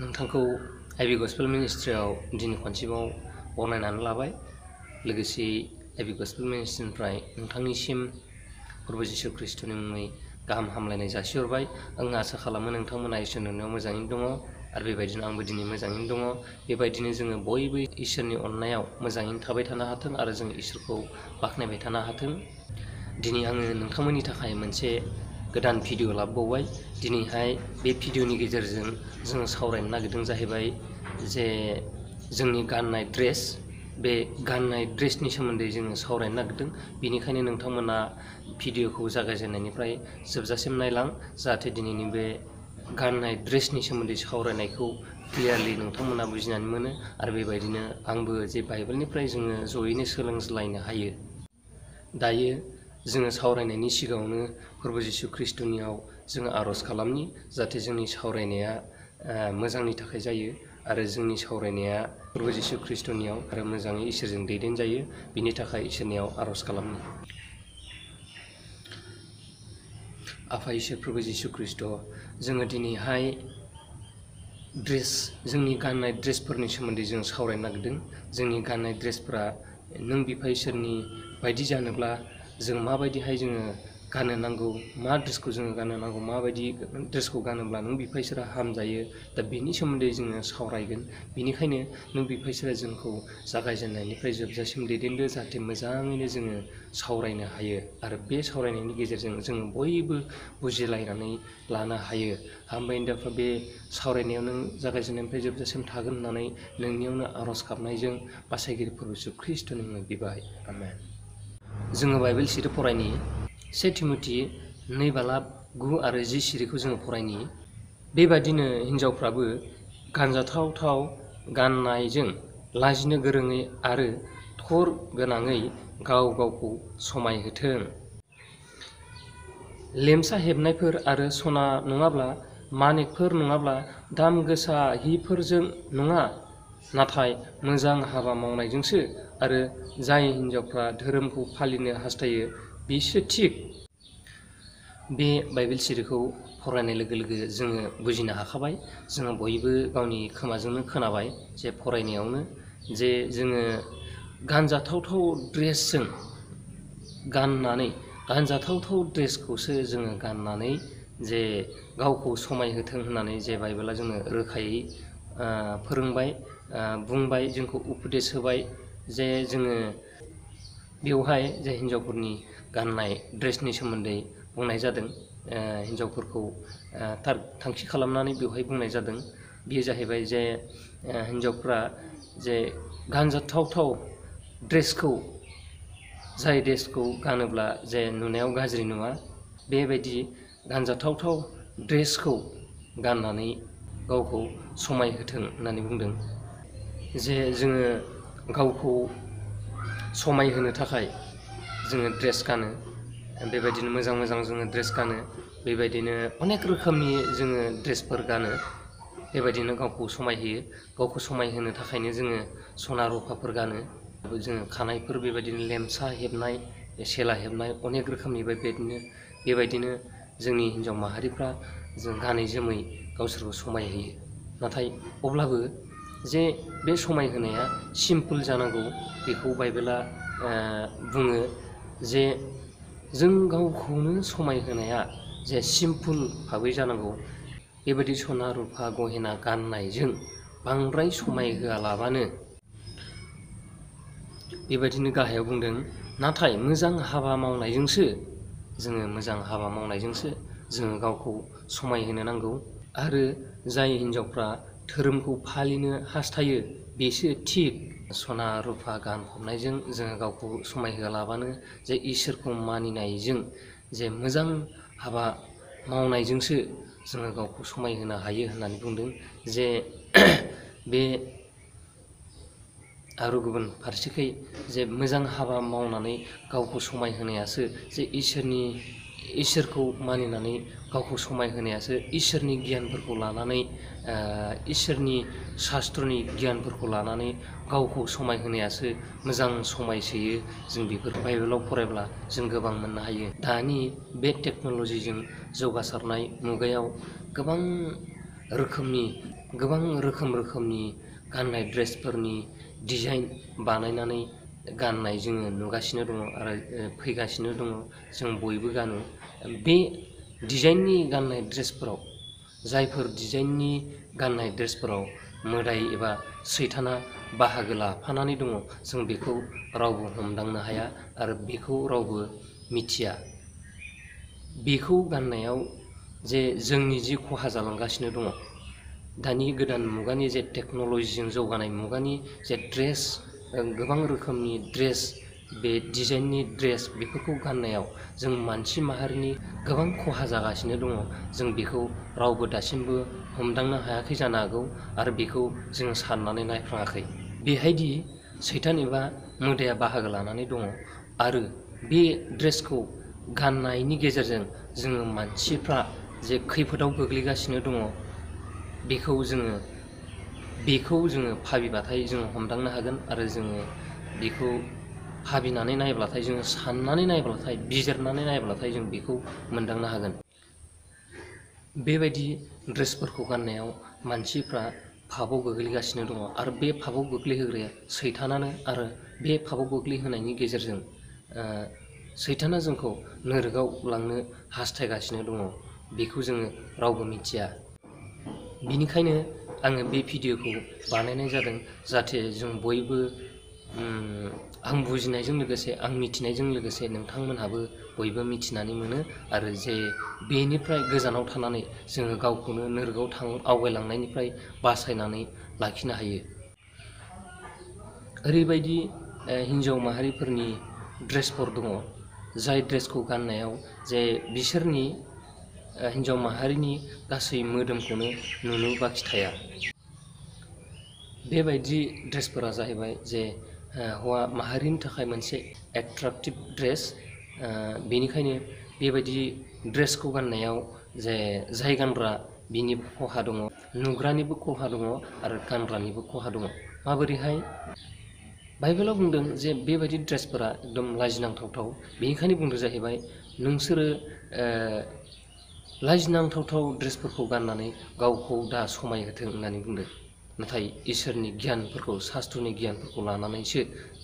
नोंथांखौ आइबि गस्पेल मिनिस्ट्रियाव दिनै खनसेबाव बरायनानै लाबाय। लोगोसे आइबि गस्पेल मिनिस्ट्रिनिफ्राय नोंथांनिसिम प्रभु जिशु ख्रीष्टनि मुङै गाहाम हामलायनाय जासिहरबाय। आं आसा खालामो नोंथांमोना इसोरनि अननायाव मोजाङैनो दङ आरो बेबायदिनो आंबो दिनै मोजाङैनो दङ। बेबायदिनो जोङो बयबो इसोरनि अननायाव मोजाङैनो थाबाय थानो हाथों आरो जों इसोरखौ बाख्नायबाय थानो हाथों। दिनै आङो नोंथांमोननि थाखाय मोनसे गोदान भिडिअ लाबोबावबाय। दिनैहाय बे भिडिअनि गेजेरजों जोङो सावरायनो नागिरदों जाहैबाय जे जोंनि गाननाय ड्रेस, बे गाननाय ड्रेसनि सोमोन्दै जोङो सावरायनो नागिरदों। बेनिखायनो नोंथांमोना भिडिअखौ जागायजेननायनिफ्राय जोबजासिम नायलां, जाहाथे दिनैनि बे गाननाय ड्रेसनि सोमोन्दै सावरायनायखौ क्लियारलि नोंथांमोना बुजिनानै मोनो आरो बेबायदिनो आंबो जे बाइबेलनिफ्राय जोङो जयैनो सोलोंज्लायनो हायो। दायो जोङो सावरायनायनि सिगाङावनो प्रभु जिशु ख्रीष्टनियाव जोङो आर'ज खालामनि, जाहाथे जोंनि सावरायनाया मोजांनि थाखाय जायो आरो जोंनि सावरायनाया प्रभु जिशु ख्रीष्टनियाव आरो मोजाङै इसोरजों दैदेनजायो। बिनि थाखाय इसोरनियाव आर'ज खालामनि। आफा इसोर प्रभु जिशु ख्रीष्ट, जोङो दिनैहाय जोंनि गाननाय ड्रेसफोरनि सोमोन्दै जों सावरायनो नागिरदों। जोंनि गाननाय ड्रेसफोरा नों बिफा इसोरनि बायदि जानोब्ला जों माबायदिहाय जोङो गाननो नांगौ, मा ड्रेसखौ जोङो गाननो नांगौ, माबायदि ड्रेसखौ गानोब्ला नों बिफा इसोरा हामजायो, दा बेनि सोमोन्दै जोङो सावरायगोन। बेनिखायनो नों बिफा इसोरा जोंखौ जागायजेननायनिफ्राय जोबजासिम दैदेनदो, जाहाथे मोजाङैनो जोङो सावरायनो हायो आरो बे सावरायनायनि गेजेरजों जोङो बयबो बुजिलायनानै लानो हायो। हामबायनो दाफा बे सावरायनायाव नों जागायजेननायनिफ्राय जोबजासिम थागोन होननानै नोंनियावनो आर'ज गाबनायजों बासायगिरि प्रभु जिशु ख्रीष्टनि मुङै बिबाय, आमेन। जोङो बाइबेल सिरि फरायनि 1 तिमथि 2:9 आरो 10 सिरिखौ जोङो फरायनि। बेबादिनो हिनजावफ्राबो गानजाथाव गाननायजों लाजिनो गोरोङै आरो थर गोनाङै गाव गावखौ समायहोथों। लेमसा हेबनायफोर आरो सना नङाब्ला माणिकफोर नङाब्ला दाम गोसा हिफोरजों नङा, नाथाय मोजां हाबा मावनायजोंसो। आरो जाय हिनजावफ्रा धोरोमखौ फालिनो हास्थायो बिसो थिक। बे बाइबेल सिरिखौ फरायनाय लोगो लोगो जोङो बुजिनो हाखाबाय। जोङो बयबो गावनि खोमाजोंनो खोनाबाय जे फरायनायावनो जे जोङो गानजाथाव ड्रेसजों गानजाथाव ड्रेसखौसो जोङो गाननानै जे गावखौ समायहोथों होननानै जे बाइबेला जोंनो रोखायै फोरोंबाय, बुंबाय, जोंखौ उपदेश होबाय जे जोङो बेवहाय जे हिनजावफोरनि गाननाय ड्रेसनि सोमोन्दै बुंनाय जादों। हिनजावफोरखौ थांखि खालामनानै बेवहाय बुंनाय जादों। बेयो जाहैबाय जे हिनजावफ्रा जे गानजाथाव ड्रेसखौ, जाय ड्रेसखौ गानोब्ला जे नुनायाव गाज्रि नुवा, बेबायदि गानजाथाव ड्रेसखौ गाननानै गावखौ समायहोथों होननानै बुंदों। जे जोङो गावखौ समायहोनो थाखाय जोङो ड्रेस गानो, बेबायदिनो मोजां जोङो ड्रेस गानो, बेबायदिनो अनेक रोखोमनि जोङो ड्रेसफोर गानो, बेबायदिनो गावखौ समायहोयो। गावखौ समायहोनो थाखायनो जोङो सना रुफाफोर गानो, जोङो खानायफोर बेबायदिनो लेमसा हेबनाय, सेला हेबनाय अनेक रोखोमनि बेबायदिनो जोंनि हिनजाव माहारिफ्रा जों गानै जोमै गावसोरखौ समायहोयो। नाथाय अब्लाबो जे बे समायहोनाया सिम्पोल जानांगौ, बेखौ बाइबेला बुङो जे जों गावखौनो समायहोनाया जे सिम्पोल भाबै जानांगौ। बेबायदि सना रुफा गहेना गाननायजों बांद्राय समायहोआलाबानो, बेबायदिनो गाहायाव बुंदों, नाथाय मोजां हाबा मावनायजोंसो जोङो गावखौ समायहोनो नांगौ। आरो जाय हिनजावफ्रा धोरोमखौ फालिनो हास्थायो बेसो थिक। सना रुफा गानफबनायजों जोङो गावखौ समायहोआलाबानो जे इसोरखौ मानिनायजों, जे मोजां हाबा मावनायजोंसो जोङो गावखौ समायहोनो हायो होननानै बुंदों। जे बे आरो गुबुन फारसेखै जे मोजां हाबा मावनानै गावखौ समायहोनायासो जे इसोरखौ मानिनानै गावखौ समायहोनायासो, इसोरनि गियानफोरखौ लानानै, इसोरनि सास्त्रनि गियानफोरखौ लानानै गावखौ समायहोनायासो मोजां समायसोयो। जों बेफोर बाइबेलाव फरायब्ला जों गोबां मोननो हायो। दानि बे टेक्न'लजिजों जौगासारनाय मुगायाव गोबां रोखोमनि गोबां रोखोमनि गाननाय ड्रेसफोरनि डिजाइन बानायनानै गाननाय जोङो नुगासिनो दङ आरो फैगासिनो दङ। जों बयबो गानो। बे डिजाइननि गाननाय ड्रेसफोराव जायफोर डिजाइननि गाननाय ड्रेसफोराव मोदाय एबा सैताना बाहागो लाफानानै दङ, जों बेखौ रावबो हमदांनो हाया आरो बेखौ रावबो मिथिया। बेखौ गाननायाव जे जोंनि जि खहा जालांगासिनो दङ, दानि गोदान मुगानि जे टेक्न'लजिजों जौगानाय मुगानि जे ड्रेस, गोबां रोखोमनि ड्रेस, बे डिजाइननि ड्रेस बेफोरखौ गाननायाव जों मानसि माहारिनि गोबां खहा जागासिनो दङ। जों बेखौ रावबो दासिमबो हमदांनो हायाखै जानो हागौ आरो बेखौ जों साननानै नायफ्लाङाखै। बेहायदि सैतान एबा मोदाया बाहागो लानानै दङ आरो बे ड्रेसखौ गाननायनि गेजेरजों जोङो मानसिफ्रा जे खैफोदाव गोग्लैगासिनो दङ, बेखौ जोङो भाबिबाथाय जोङो हमदांनो हागोन आरो जोङो बेखौ भाबिनानै नायब्लाथाय, जोङो साननानै नायब्लाथाय, बिजिरनानै नायब्लाथाय जों बेखौ मोनदांनो हागोन। बेबायदि ड्रेसफोरखौ गाननायाव मानसिफ्रा फाफआव गोग्लैगासिनो दङ आरो बे फाफआव गोग्लैहोग्राया सैतानानो आरो बे फाफआव गोग्लैहोनायनि गेजेरजों सैताना जोंखौ नोरगाव लांनो हास्थायगासिनो दङ। बेखौ जोङो रावबो मिथिया। बिनिखायनो आङो बे भिडिअ'खौ बानायनाय जादों जाहाथे जों बयबो आं बुजिनायजों लोगोसे, आं मिथिनायजों लोगोसे नोंथांमोनहाबो बयबो मिथिनानै मोनो आरो जे बेनिफ्राय गोजानाव थानानै जोङो गावखौनो नोरगाव आवगायलांनायनिफ्राय बासायनानै लाखिनो हायो। ओरैबायदि हिन्जाव माहारिफोरनि ड्रेसफोर दङ, जाय ड्रेसखौ गाननायाव जे बिसोरनि हिन्जाव माहारिनि गासै मोदोमखौनो नुनो बाखि थाया। बेबायदि ड्रेसफोरा जाहैबाय जे हौवा माहारिनि थाखाय मोनसे एट्राक्टिभ ड्रेस। बेनिखायनो बेबायदि ड्रेसखौ गाननायाव जे जाय गानग्रा बिनिबो खहा दङ, नुग्रानिबो खहा दङ आरो गानग्रानिबो खहा दङ। माबोरैहाय? बाइबेलाव बुंदों जे बेबायदि ड्रेसफोरा एकदम लाजिनांथावथाव। बेनिखायनो बुंदों जाहैबाय, नोंसोरो लाजिनांथावथाव ड्रेसफोरखौ गाननानै गावखौ दा समायहोथों होननानै बुंदों। नाथाय इसोरनि गियानफोरखौ, सास्त्रनि गियानफोरखौ लानानैसो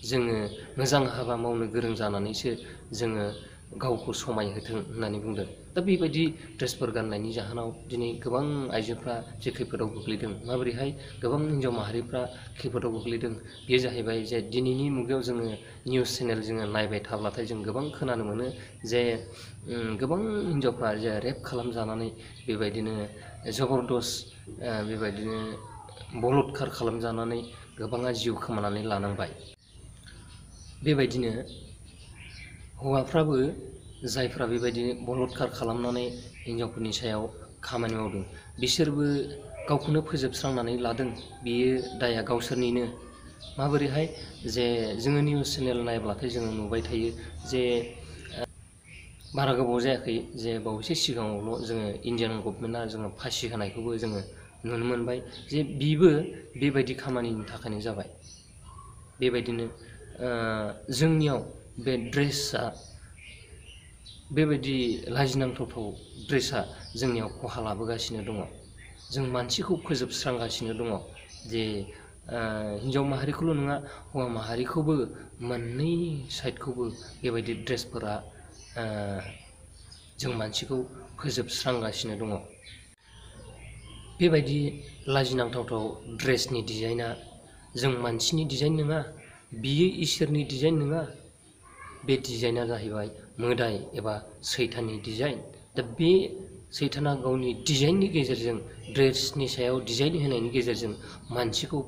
जोङो मोजां हाबा मावनो गोरों जानानैसो जोङो गावखौ समायहोथों होननानै बुंदों। दा बेबायदि ड्रेसफोर गाननायनि जाहोनाव दिनै गोबां आइजोफ्रा जे खैफोदाव गोग्लैदों। माबोरैहाय गोबां हिन्जाव माहारिफ्रा खैफोदाव गोग्लैदों? बेयो जाहैबाय जे दिनैनि मुगायाव जोङो निउस चेनेल जोङो नायबाय थाब्लाथाय जों गोबां खोनानो मोनो जे गोबां हिन्जावफ्रा जे रेप खालामजानानै बेबायदिनो जबरदस्त बेबायदिनो बलात्कार खालामजानानै गोबाङा जिउ खोमानानै लानांबाय। बेबायदिनो हौवाफ्राबो जायफ्रा बेबायदि बलात्कार खालामनानै हिन्जावफोरनि सायाव खामानि मावदों, बिसोरबो गावखौनो फोजोबस्रांनानै लादों। बेयो दाया गावसोरनिनो। माबोरैहाय? जे जोङो निउस चेनेल नायब्लाथाय जोङो नुबाय थायो जे बारा गोबाव जायाखै, जे बावैसो सिगाङावल' जोङो इण्डियान गभर्नमेन्टआ जोङो फासि होनायखौबो जोङो नुनो मोनबाय। जे बिबो बेबायदि खामानिनि थाखायनो जाबाय। बेबायदिनो जोंनियाव बे ड्रेसआ, बेबायदि लाजिनांथावथाव ड्रेसआ जोंनियाव खहा लाबोगासिनो दङ। जों मानसिखौ फोजोबस्रांगासिनो दङ। जे हिन्जाव माहारिखौल' नङा, हौवा माहारिखौबो, मोननै साइडखौबो बेबायदि ड्रेसफोरा जों मानसिखौ फोजोबस्रांगासिनो दङ। बेबायदि लाजिनांथावथाव ड्रेसनि डिजाइना जों मानसिनि डिजाइन नङा, बियो इसोरनि डिजाइन नङा। बे डिजाइना जाहैबाय मोदाय एबा सैताननि डिजाइन। दा बे सैताना गावनि डिजाइननि गेजेरजों, ड्रेसनि सायाव डिजाइन होनायनि गेजेरजों मानसिखौ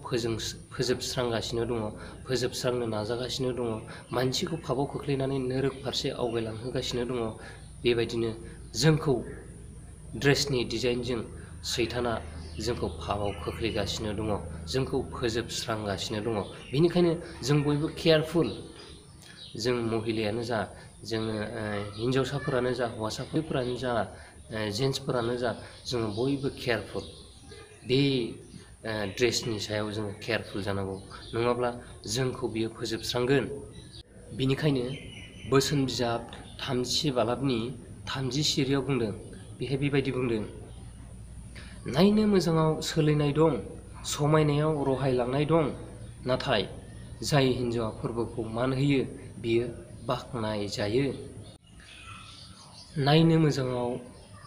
फोजोबस्रांगासिनो दङ, फोजोबस्रांनो नाजागासिनो दङ, मानसिखौ फाफआव खोख्लैनानै नोरक फारसे आवगायलांहोगासिनो दङ। बेबायदिनो जोंखौ ड्रेसनि डिजाइनजों सैताना जोंखौ फाफआव खोख्लैगासिनो दङ, जोंखौ फोजोबस्रांगासिनो दङ। बेनिखायनो जों बयबो केयारफुल। जों महिलायानो जा, जोङो हिन्जावसाफोरानो जा, हौवासाफोरानो जा, जेन्टसफोरानो जा, जोङो बयबो केयारफुल। बे ड्रेसनि सायाव जोङो केयारफुल जानांगौ, नङाब्ला जोंखौ बियो फोजोबस्रांगोन। बिनिखायनो बोसोन बिजाब 30 बालाबनि 30 सिरियाव बुंदों, बेहाय बेबायदि बुंदों, नायनो मोजाङाव सोलिनाय दं, समायनायाव रहायलांनाय दं, नाथाय जाय हिन्जावा फोरबोखौ मान होयो बियो बाख्नाय जायो। नायनो मोजाङाव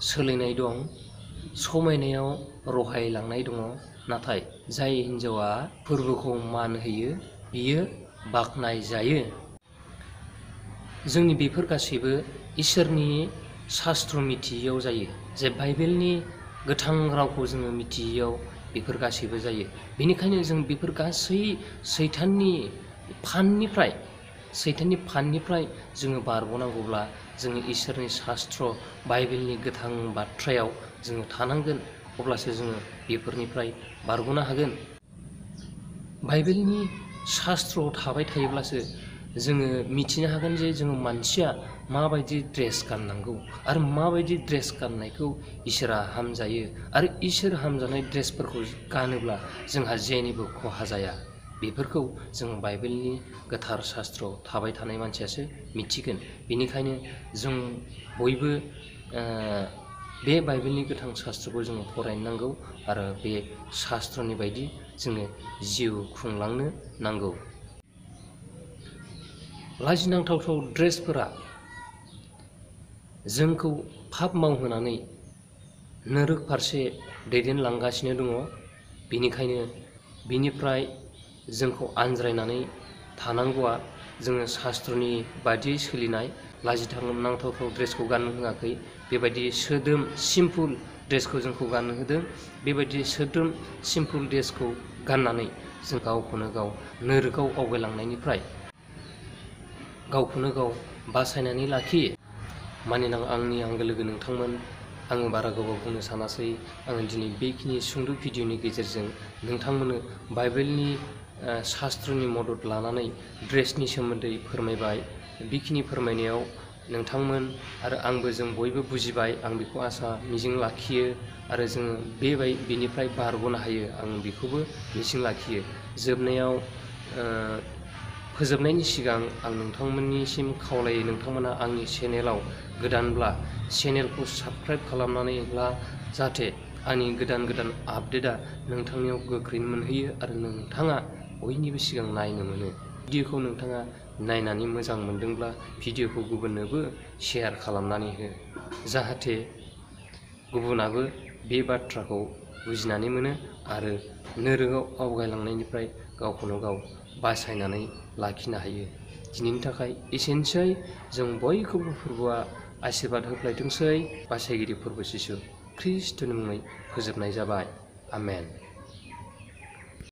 सोलिनाय दं, समायनायाव रहायलांनाय दङ, नाथाय जाय हिन्जावा फोरबोखौ मान होयो बियो बाख्नाय जायो। जोंनि बेफोर गासैबो इसोरनि शास्त्र मिथियैयाव जायो, जे बाइबेलनि गोथां रावखौ जोङो मिथियैयाव बेफोर गासैबो जायो। बेनिखायनो जों बेफोर गासै सैताननि फाननिफ्राय जोङो बारग'नांगौब्ला जोङो इसोरनि शास्त्र बाइबेलनि गोथां बाथ्रायाव जोङो थानांगोन, अब्लासो जोङो बेफोरनिफ्राय बारग'नो हागोन। बाइबेलनि शास्त्रआव थाबाय थायोब्लासो जोङो मिथिनो हागोन जे जोङो मानसिया माबायदि ड्रेस गाननांगौ आरो माबायदि ड्रेस गाननायखौ इसोरा हामजायो, आरो इसोर हामजानाय ड्रेसफोरखौ गानोब्ला जोंहा जेनिबो खहा जाया। बेफोरखौ जों बाइबेलनि गोथार शास्त्रआव थाबाय थानाय मानसियासो मिथिगोन। बेनिखायनो जों बयबो बे बाइबेलनि गोथां शास्त्रखौ जोङो फरायनो नांगौ आरो बे शास्त्रनि बायदि जोङो जिउ खुंलांनो नांगौ। लाजिनांथाव ड्रेसफोरा जोंखौ पाप मावहोनानै नोरक फारसे दैदेनलांगासिनो दङ। बेनिखायनो बिनिफ्राय जोंखौ आनज्रायनानै थानांगौआ जोङो शास्त्रनि बादियै सोलिनाय। लाजिनांथाव ड्रेसखौ गाननो होआखै, बेबायदि सोद्रोम सिम्पोल ड्रेसखौ जोंखौ गाननो होदों। बेबायदि सोद्रोम सिम्पोल ड्रेसखौ गाननानै जों गावखौनो गाव नोरकाव आवगायलांनायनिफ्राय गावखौनो गाव बासायनानै लाखि। मानोना आंनि आंगो लोगो नोंथांमोन, आङो बारा गोबाव बुंनो सानासै। आङो दिनै बेखिनि सुंद' भिडिअनि गेजेरजों नोंथांमोननो बाइबेलनि शास्त्रनि मदद लानानै ड्रेसनि सोमोन्दै फोरमायबाय। बेखिनि फोरमायनायाव नोंथांमोन आरो आंबो जों बयबो बुजिबाय, आं बेखौ आसा मिजिं लाखियो, आरो जोङो बेनिफ्राय बारग'नो हायो, आं बेखौबो मिजिं लाखियो। जोबनायाव फोजोबनायनि सिगां आं नोंथांमोननिसिम खावलायो, नोंथांमोना आंनि चेनेलाव गोदानब्ला चेनेलखौ साबस्क्राइब खालामनानै ला, जाहाथे आंनि गोदान आपडेटआ नोंथांनियाव गोख्रैनो मोनहैयो आरो नोंथाङा बयनिबो सिगां नायनो मोनो। भिडिअखौ नोंथाङा नायनानै मोजां मोनदोंब्ला भिडिअखौ गुबुननोबो शेयार खालामनानै हो, जाहाथे गुबुनाबो बे बाथ्राखौ बुजिनानै मोनो आरो नोरकाव आवगायलांनायनिफ्राय गावखौनो गाव बासायनानै लाखिनो हायो। दिनैनि थाखाय एसेनोसै। जों बयखौबो फोरबोआ आशीर्बाद होफ्लायथोंसै। बासायगिरि फोरबो जिसु ख्रीष्टनि मुङै फोजोबनाय जाबाय। आमेन।